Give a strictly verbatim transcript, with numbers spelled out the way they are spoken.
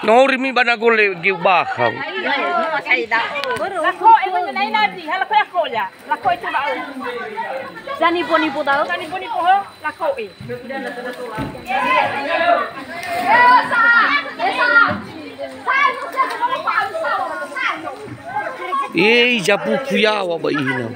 No rimi ba na gole geu bakha. Lako'e, wena na ina di, ha lako'e akoya. Lako'e tu ba'o. Zani boni bodao. Zani boni boho, lako'e. Ei, japuku yawa ba ina.